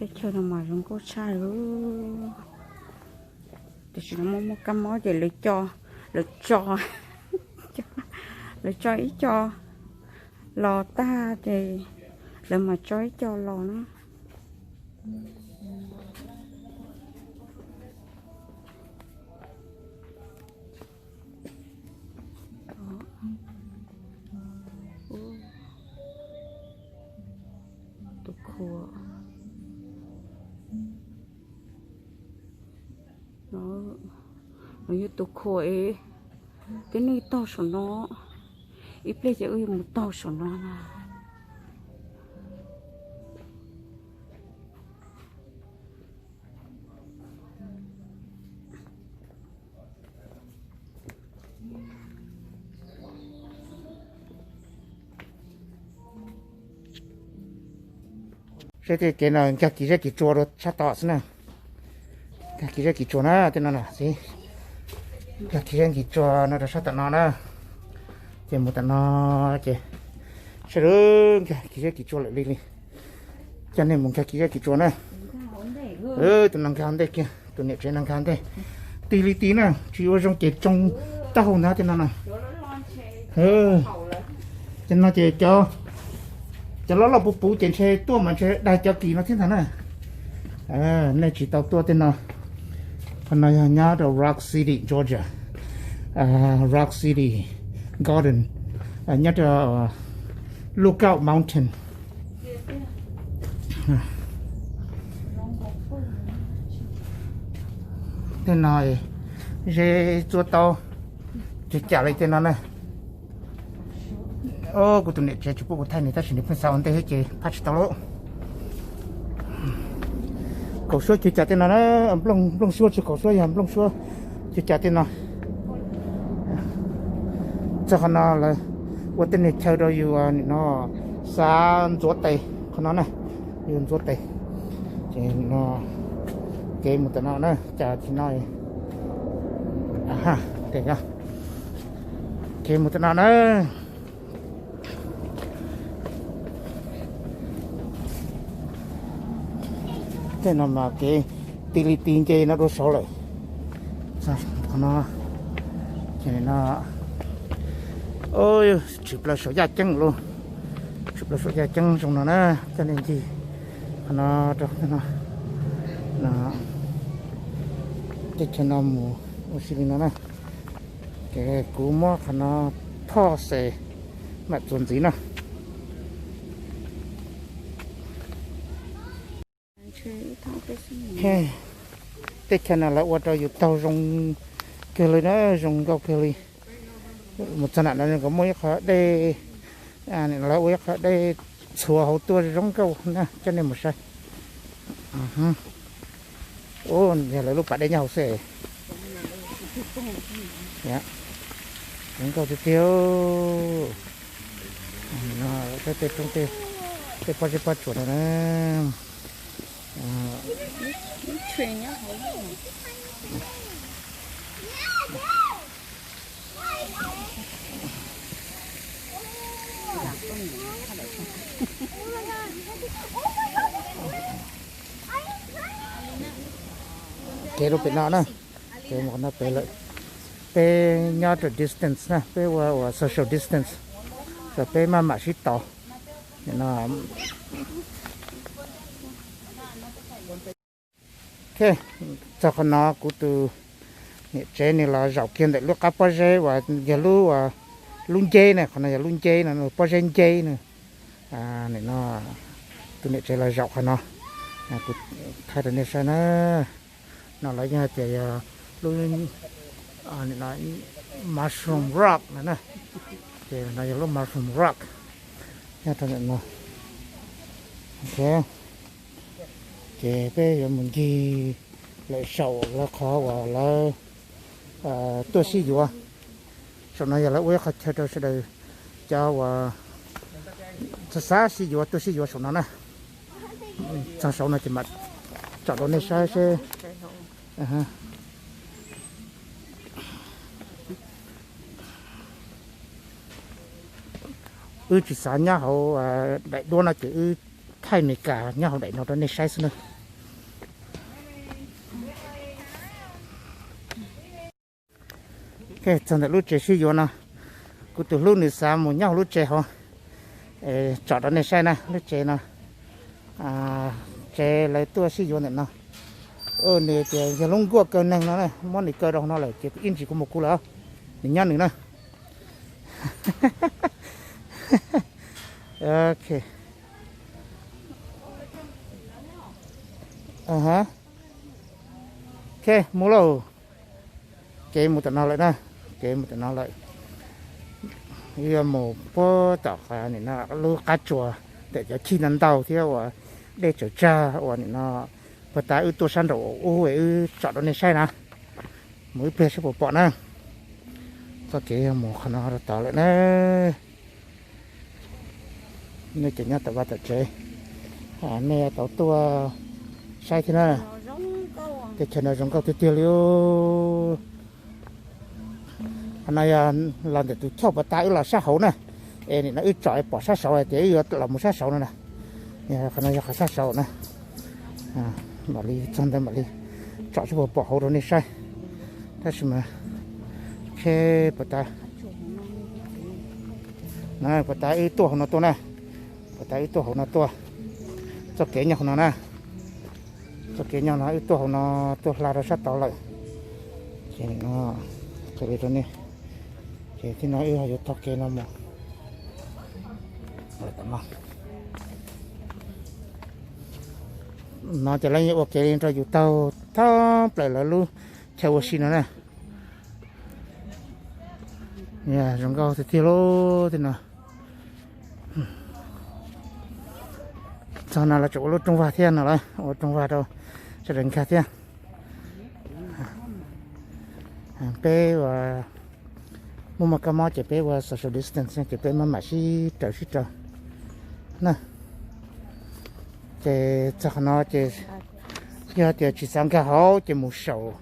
Teb chaws no mas zoo nkauj tshaj li. Tiam sis no muaj muaj kab mob ces lawv co, lawv tso, lawv tso ib co los tag ces lawv mam tso ib co los na. Tus khuam no, no yog tus khuam es tib neeg taug saum no, ib pliag ces wb yuav mus taug saum no na. Saib tej kev no nkag kis zeb kis tsua rau sab tom xwb na. Nkag kis zeb kis tsua na, tej no na xwb. Nkag kis zeb kis tsua no rau sab tom no na. Ces mus tom no ces sawv daws nkag kis zeb kis tsua lawm li li. Coj nej mus nkag kis zeb kis tsua na. Tus no nkag ntej kiag, tus niam tsev no nkag ntej. Tig li tig na, tsis ua zoo ces tsoo taub hau ntag tej no na. Tej no ces cov, cov loj loj puv puv ces ntshe tuaj mas ntshe daig cov kis no thiab ntag na. Nej tsis tau tuaj tej no. Qhov no yog nyob rau Rock City, Georgia. Rock City Garden, nyob rau Lookout Mountain. Tej no zeb txua tau, cov cas li tej no na. Kuv tus niam tsev tsis pub kuv thaij nws tab sis nws pheej xav ua ntej thiab ces phaj tsis tau lawm. Kaum suab cov cas tej no na, nplooj suab tsis kaum suab yog nplooj suab cov cas tej no. Txog qhov no lawv ua tej niag chaw rau yus nim no xav ntxuav tes qhov no na, yus ntxuav tes. Ces no kev mus tom no na, cas tsis no, kev mus tom no na. Tej no mas kev tig li tig nce no dua saud lawm. Qhov no, no, tshwm plaws saum yaj ceeb lawm. Tshwm plaws saum yaj ceeb zoo no na, coj nej ncig qhov no rau no. Teb chaws no mus ua si li no na. Ces kuv muab qhov no phoj xes mam txuas ntxiv na. Teb chaws no lawv ua rau yus taug zoo kawg li na, zoo nkauj kawg li. Mus txog nram no nkawd muaj ib qho dej, lawv ua ib qho dej txhuav hauv tuaj zoo nkauj na, coj nej mus saib. Ub, yog lawv lub pas dej nyob hauv xwb. Zoo nkauj tiag tiag. Tej roob, tej pob zeb pob tsuas no na. Kev rau pem no na, kev mus qhov no pem lawm. Peb nyob rau distance na, peb ua ua social distance, peb maj mam sib tos no. Txog qhov no kuv tus niam tsev nws los zaum kiag ntawm lub qab pob zeb uas yog lub, lub nceb na, qhov no yog lub nceb no, pob zeb nceb na. Nim no tus niam tsev los zaum qhov no, kuv thaij rau nej saib na. No lawv yeej hais tias yog lub, nim no Mushroom Rock no na. Ces no yog lub Mushroom Rock nyob rau ntawm no. Ces peb yuav mus ncig lawm saum lawv qhov uas lawv tuaj sib yuav. Saum no yog lawv ua ib qho chaw rau sawv daws cov uas xav xav sib yuav tuaj sib yuav saum no na. Txog saum no ces mam tsom rau nej saib seb. Wb tsis xav nyob hauv daim duab no ces wb Thaij Amelikas nyob hauv daim no rau nej saib xwb na. Txog ntawm lub tsev sib yuav no, kuv tus hlub nws xav mus nyob hauv lub tsev hauv, tsom rau nej saib na. Lub tsev no, tsev lawv tuaj sib yuav ntawm no. Nws tias yog lub nkuaj kaw neeg no na, muab nws kaw rau hauv no lawm ces ib ntsis kuv mus kuv lawm, nws nyob nws na. Ok. Ok, mus lauj. Kev mus tom no lawm na, kev mus tom no lawm. Wb yuav mus puag tom nim no lub qab tsuas ntawm cov chij ntau ntau thiab uas dej tsaws tsag uas nim no puag ta wb tuaj sab nraum ub wb tsom rau nej saib na. Mus ib pliag saib puas pom na. Txoj kev yog mus qhov no rau tod lawm na. Nej cov nyob tom vaj tom tsev, nej tau tuaj saib thiab na. Tej chaw no zoo nkauj tiag tiag li. Qhov no yog los ntawm tus choj puag ta wb los sab hauv na. Es nim no wb tsom pom sab saud hais tias wb yuav los mus sab saud no na. Qhov no yog qhov sab saud na. Mam li txog ntawd mam li tsom saib puas pom hauv rau nej saib. Tab sis mas, ok, puag ta, puag ta wb tuaj hauv no tuaj na. Puag ta wb tuaj hauv no tuaj. Txoj kev nyob hauv no na. Txoj kev nyob no wb tuaj hauv no tuaj hla rau sab tod lawm. Ces no, qhia li rau nej. Ces thiab no wb ho yuav taug kev no mus. No ces lawv yuav ua kev li rau yus taug thoob plaws lawv lub chaw ua si no na. Zoo nkauj tiag tiag lub tej no. Txog no lawv tseem ua lub rooj vag thiab no lawm, ua rooj vag rau sawv daws nkag thiab. Peb ua, muaj muaj kab mob ces peb ua social distance ces peb mam mam sib raws sib raws na. Ces txog qhov no ces yog tias tsis xav nkag hauv ces mus saum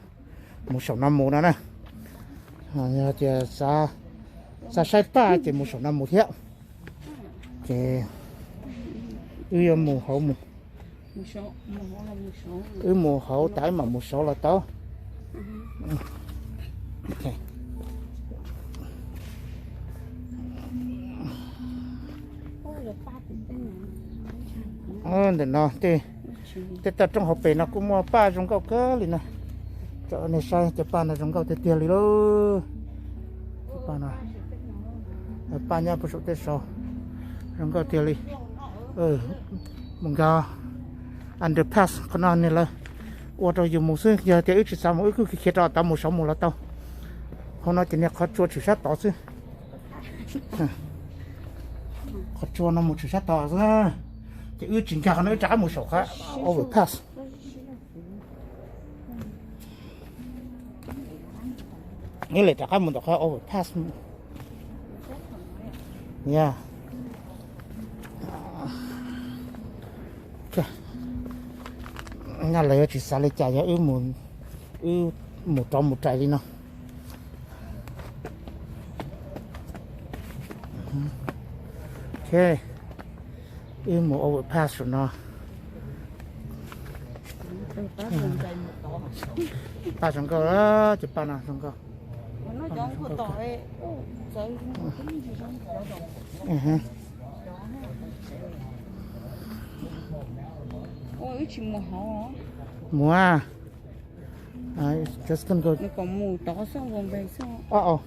no mus no na. Yog tias xav saib paj ces mus saum no mus thiab. Ces wb yuav mus hauv mus, wb mus hauv tas wb mam mus saud los tau. Ntawm no tej, tej toj roob hauv pes no kuj muaj paj zoo nkauj kawg li na. Tso nej saib cov paj no zoo nkauj tiag tiag li lauj. Paj no, paj nyob puag saum tej saud zoo nkauj tiag li. Mus nkag underpass qhov no niag lawv ua rau yus mus xwb, yog tias wb tsis xav mus wb kuj khiav rau tod mus saud mus los tau. Hauv no ces niag qhov tsua tshwm sab tod xwb. Qhov tsua no mus tshwm sab tod xwb, ces wb tsis nkag qhov no wb rov qab mus saum qhov overpass. Wb lem rov qab mus ntawm qhov overpass. Ya, nyaj lawv yuav tsis xav li cas yog wb mus rov mus rais li no. Ok, wb mus overpass saum no. Paj zoo nkauj, ces paj no zoo nkauj. Mus, just gonna go. Uh-oh.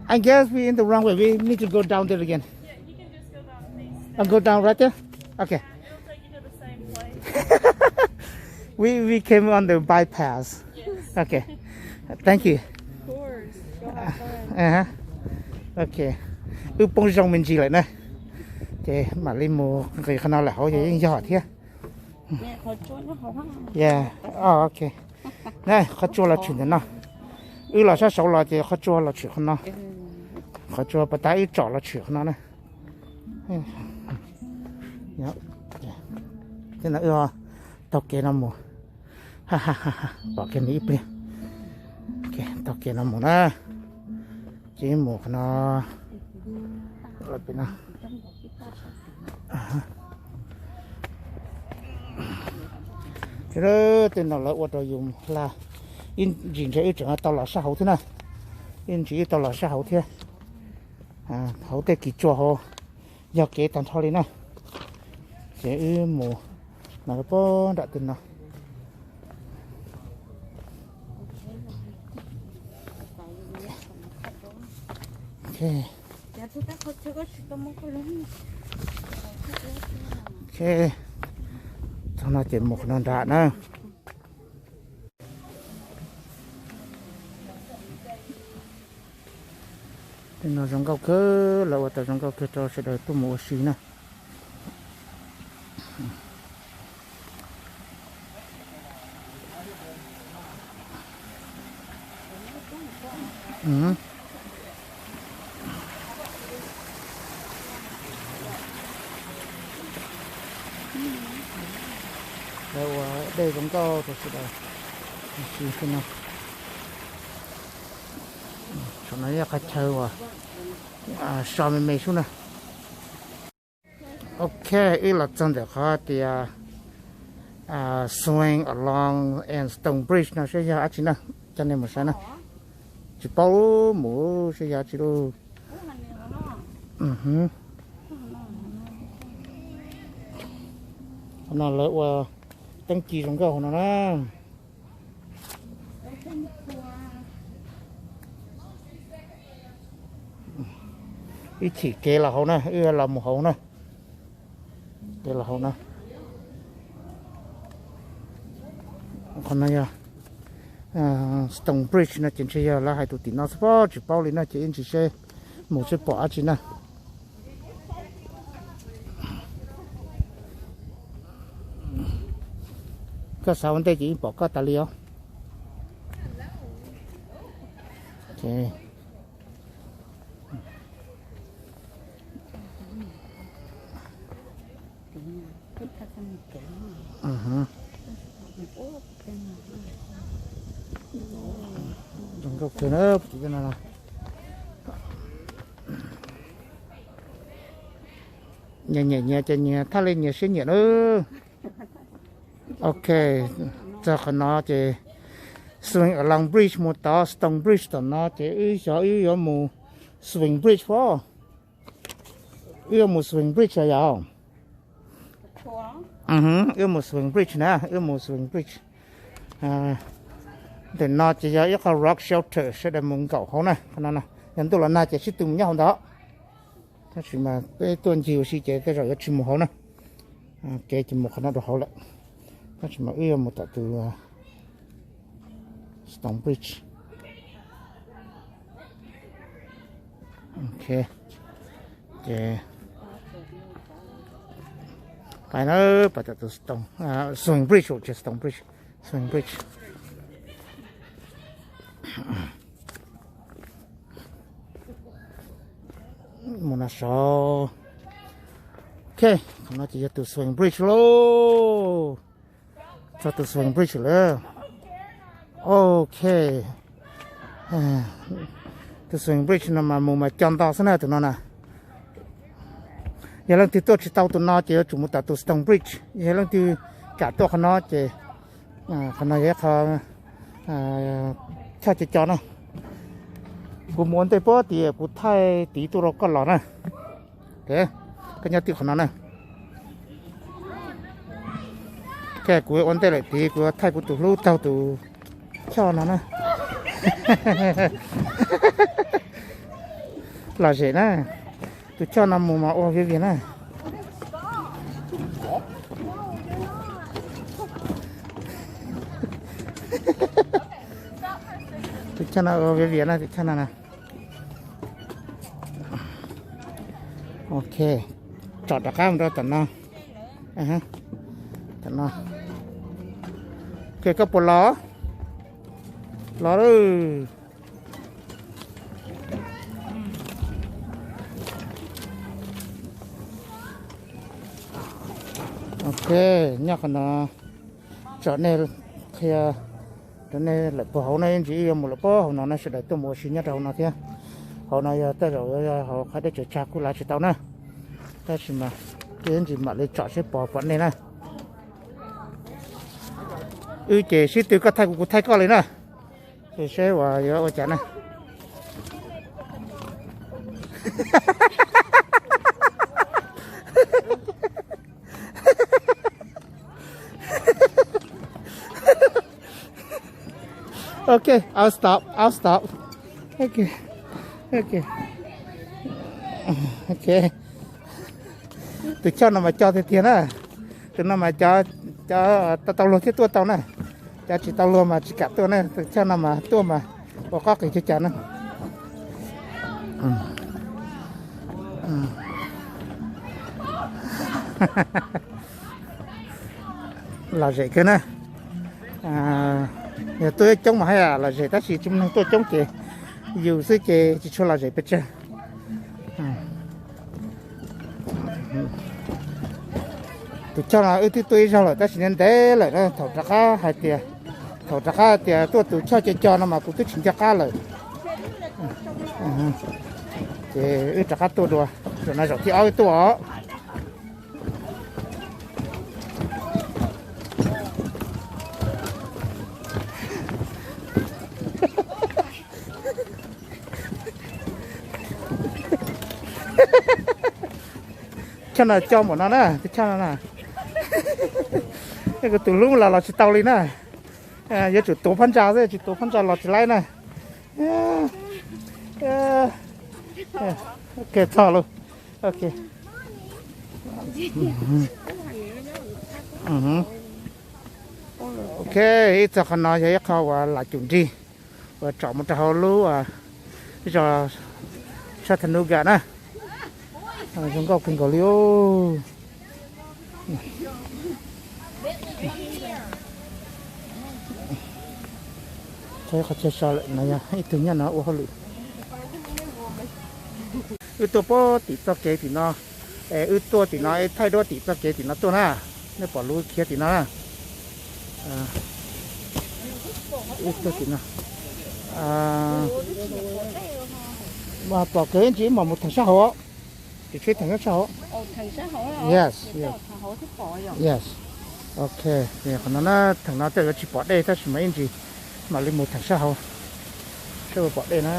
I guess we in the wrong way. We need to go down there again. I'll go down right there. Okay. We we came on the bypass. Okay. Thank you. Of course. Go have fun. Uh-huh. Okay. Wb poob zoo me ntsis lawm na. Ces mam li mus nqis qhov no lawm hauv yeej yog thiab. Yeah. Oh, ok. Na, qhov tsua los tshwm ntawm no. Wb los sab saud los ces qhov tsua los tshwm qhov no. Qhov tsua pas tas wb tsom los tshwm qhov no na. Ces no wb taug kev no mus. Pom kiag nws ib pliag. Taug kev no mus na. Ces mus qhov no. Los pem no. Tej no lawv ua rau yus hla, ib ntsis ntshe wb tseem tau los sab hauv thiab na. Ib ntsis wb tau los sab hauv thiab. Hauv tej kis tsua hauv yog kev tag nrho li na. Ces wb mus no pab nram tej no. Ok, txog no ces mus qhov no nram na. Tej no zoo nkauj kawg, lawv ua tau zoo nkauj kawg rau sawv daws tuaj mus ua si na. Lawv ua dej zoo nkauj rau sawv daws ua si xwb no. Saum no yog qhov chaw uas so me me sub na. Ok, wb los txog ntawm qhov tias Swing Along and Stone Bridge no saib yog dab tsi na, coj nej mus saib na. Tsis paub mus saib yog dab tsi lauj. Qhov no lawv ua teeb ci zoo nkauj hauv no na. Ib chim kev los hauv na, wb los mus hauv na. Kev los hauv na. Qhov no yog Stone Bridge no ces ntshe yog lawv hais tus tim no xwb pob, tsis paub li no ces ib ntsis seb mus seb pom dab tsi na. Koj xav ua ntej ces yeej pom koj tas li os. Zoo nkauj kawg na, no nyias nyias ces nyias thaj li nyias siab nyiam na. Ok, txog qhov no ces Swing Along Bridge mus tod, Stone Bridge tom no ces wb xyov wb yuav mus Swing Bridge pob. Wb yuav mus Swing Bridge yom? Wb mus Swing Bridge na, wb mus Swing Bridge. Ntawm no ces yog ib qho rock shelter sawv daws mus nkaum hauv na. Qhov no yog ntuj los nag ces sib tw mus nyob hauv ntawd. Tab sis mas peb tuaj ncig ua si ces tej zaum yuav tsis mus hauv na. Kev ces mus qhov no rau hauv lawm. Tab sis mas wb yuav mus tom tus Stone Bridge. Ok, ces pais na, pais tom tus Stone, Swing Bridge, Stone Bridge, Swing Bridge. Mus no saud. Ok, qhov no ces yog tus Swing Bridge lauj. Txog tus Swing Bridge lawm. Ok, tus Swing Bridge no mas mus mas co nto xwb na tus no na. Yog leej twg tuaj tsis tau tus no ces yuav tsum mus tom tus Stone Bridge. Yog leej twg kam tuaj qhov no ces qhov no yog ib qho choj co co na. Kuv mus ua ntej pob tid, kuv thaij tid tuaj rau koj los na. Koj nyob tim qhov no na. Kuv ua ntej lawm tid, kuv thaij kuv tus hlub taug tus choj no na. Lom zem na, tus choj no mus mas ua viav vias na. Tus choj no ua viav vias na, tus choj no na. Ok, tsom rov qab mus rau tom no. Tom no. Ok, koj puas los? Los lawm. Ok, nyob qhov no tsom nej qhia rau nej lawm puag hauv na, ib ntsis wb yuav mus lawm puag hauv no na, sawv daws tuaj mus ua si nyob rau hauv no thiab. Hauv no yog tej zaum yog hauv qhov deb tsawv tsag kuj lav tsis tau na, tab sis mas ib ntsis mam li tsom seb pom pom nej na. Wb ces sib tw koj thaij kuv, kuv thaij koj li na. Ces seb uas yuav ua cas na. Okay, I'll stop, I'll stop. Okay, okay, okay. Tus choj no mas co tiag tiag na. Tus no mas cov, cov tau tau luag thiaj tuaj tau na. Cov tsis tau luag mas tsis kam tuaj na. Tus choj no mas tuaj mas ua qab qis cag cas na. Lom zem kawg na. Yog tuaj coob mas haj yam lom zem tab sis tsis muaj neeg tuaj coob ces yus xwb ces tsis tshua lom zem pes tsawg. Tus choj no wb twb tuaj ib zaug lawm tab sis ntev ntev lawm na, thaum rov qab hais tias, thaum rov qab hais tias tuaj tus choj co co no mas kuv twb tsis nco qab lawm. Ces wb rov qab tuaj dua, zaum no zaum thib ob wb tuaj os. Choj no co npaum no na, tus choj no na. Kuv tus hlub los los tsis tau li na. Yuav tsum tuav phab ntsa xwb, tsis tuav phab ntsa los tsis laib na. Ok, txog lawm. Ok. Ok, ib txog qhov no yog ib qho uas lam cum nrig uas tsom mus rau hauv lub zos Chattanooga na. Zoo nkauj kawg nkaus li. Qhov chaw so lawm no yog ib tug nyob no ua hauj lwm. Wb tuaj puag tim txoj kev tim no, es wb tuaj tim no es thaij duab tim txoj kev tim no tuaj na. Nej pom lub khiav tim no na. Wb tuaj tim no. Pom kev ntsis mam mus theem sab hauv. Tus tsheb theem nyob sab hauv. Yes, yes. Yes. Ok, qhov no na, theem no tej yuav tsis pom dej tab sis mas ib ntsis mam li mus theem sab hauv, seb puas pom dej na.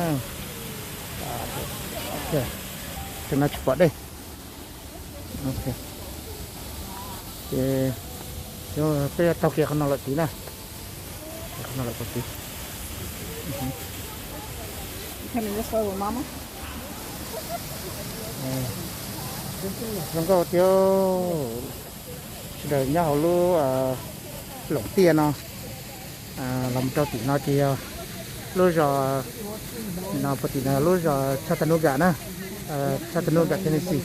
Theem no tsis pom dej. Ok, ces peb yuav taug kev qhov no lawm tid na. Qhov no lawm tid. Zoo nkauj tiag. Sawv daws nyob hauv lub Loom Tiaj no, los mus rau tim no ces yog lub zos, no puag tim no lub zos Chattanooga na, Chattanooga, Tennessee.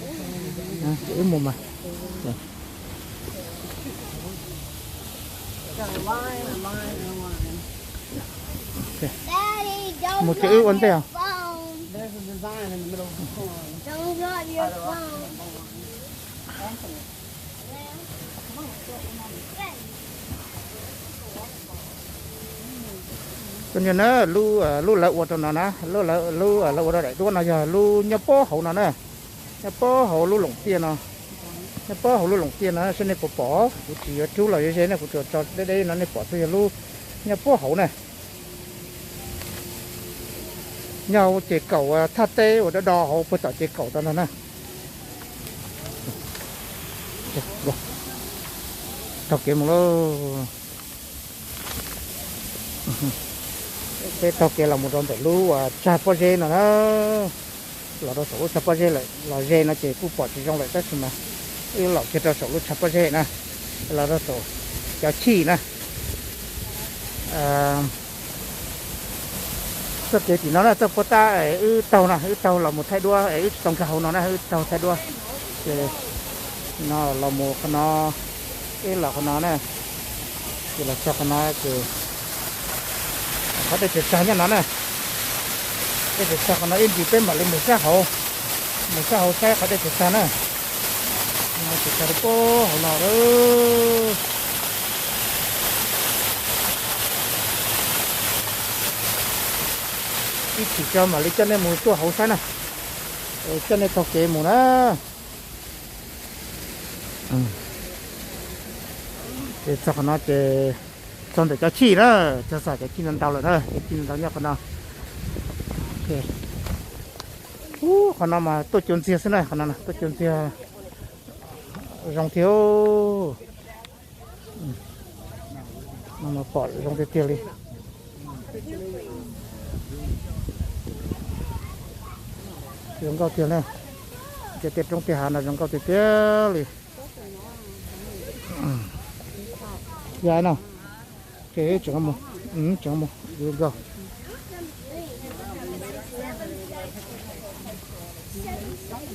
Ces wb mus mas, mus ces wb ua ntej os. Cov niag na, lub, lub lawv ua rau no na, lub lawv ua rau daim duab no yog lub nyob puag hauv no na, nyob puag hauv lub Loom Tiaj no, nyob puag hauv lub Loom Tiaj no, saib nej puas pom, kuv tsis yuav rub los yuav ze ne, kuv tsuas tso deb deb no nej pom xwb, yog lub nyob puag hauv na. Nyob hauv ces kaum thaj teb uas do do hauv puag tom ces kaum tau ntag na. Taug kev mus lauj. Peb taug kev los mus rau ntawm lub tsag pob zeb no na. Los rau saum lub tsag pob zeb lawm, los ze no ces kuj pom tsis zoo lawm tab sis mas wb los kiag rau saum lub tsag pob zeb na, los rau saum cov chij na. Txoj kev tim no na, txoj puab tab es wb taug no, wb taug los mus thaij duab es wb tsis tau nkag hauv no na, wb taug thaij duab. Ces no los mus qhov no, wb los qhov no na, ces los txog qhov no ces qhov dej tsaws tsag nyob no na. Dej tsaws tsag qhov no ib ntsis peb mam li mus sab hauv, mus sab hauv saib qhov dej tsaws tsag na. Tsaws tsag rau puag hauv no lawm. Ib chim tso mam li coj nej mus tuaj hauv saib na, coj nej taug kev mus na. Ces txog qhov no ces Txog ntawm cov chij na, txog cov chij no ntau lawm na, cov chij no ntau nyob qhov no. Ub, qhov no mas tuaj cuav ntxiag xwb na, qhov no tuaj cuav ntxiag zoo thiab. No mas pom zoo tiag tiag li. Zoo nkauj tiag na. Cov tej roob tej hav no zoo nkauj tiag tiag li. Ya no. Ces tseem mus, tseem mus, you go.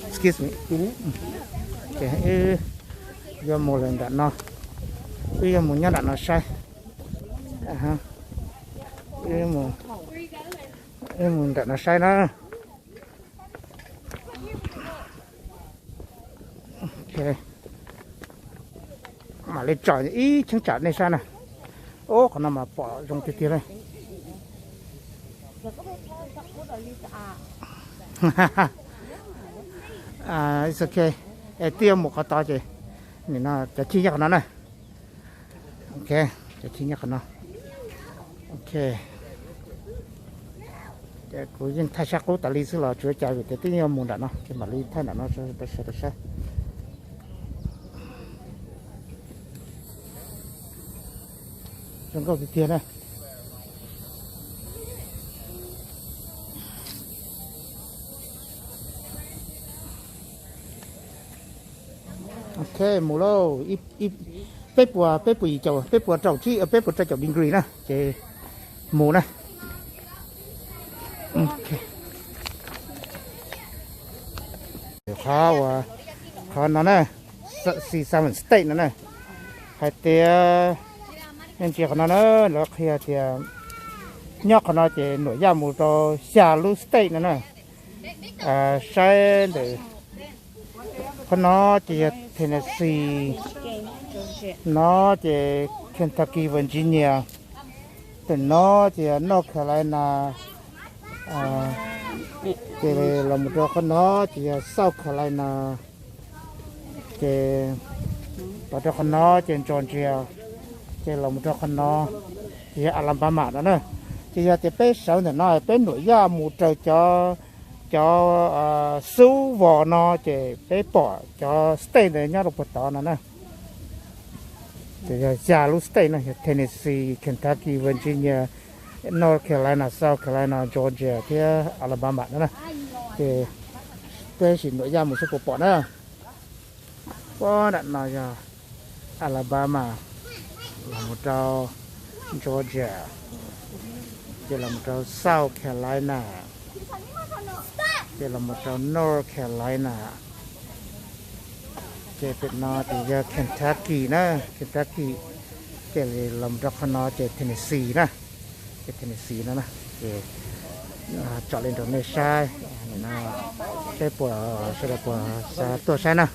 Excuse me. Ces wb yuav mus lawm nram no, wb yuav mus nyob nram no saib. Wb mus nram no saib na. Mam li tsom ib cheeb tsam nej saib na. Ub, qhov no mas pom zoo tiag tiag li. It's okay. Es twb yuav mus qhov tod ces nim no cov chij nyob qhov no na. Ok, cov chij nyob qhov no. Ok. Ces kuv yeej thaij sab qub tas li xwb los tsuav cas vim tias twb yuav mus nram no ces mam li thaij nram no rau sawv daws saib. Zoo nkauj tiag tiag na. Ok, mus lauj. Peb puas, peb puas yim caum, peb puas rau caum tsib, peb puas rau caum degree na ces mus na. Qhov uas, qhov no na, C seven state no na, hais tias, nej ntsia qhov no na, lawv qhia tias nyob qhov no ces nuam yaj mus rau xya lub state no na. Saib ntawm qhov no ces yog Tennessee, no ces Kentucky, Virginia, ntawm no ces yog North Carolina, ces los mus rau qhov no ces yog South Carolina, ces los rau qhov no ces Georgia, ces los mus rau qhov no ces yog Alabama no na. Ces yog tias peb sawv ntawm no peb nuam yaj mus raws cov, cov xub vos no ces peb pom cov state ntawd nyob rau puag tod no na. Ces yog xya lub state no yog Tennessee, Kentucky, Virginia, North Carolina, South Carolina, Georgia thiab Alabama no na. Ces peb sim nuam yaj mus seb puas pom na. Puag nram no yog Alabama, los mus rau Georgia, ces los mus rau South Carolina, ces los mus rau North Carolina, ces pem no ces yog Kentucky na, Kentucky, ces los mus rau qhov no ces Tennessee na, ces Tennessee no na, ces tsom li rau nej saib, peb puas, sawv daws puas xav tuaj saib na.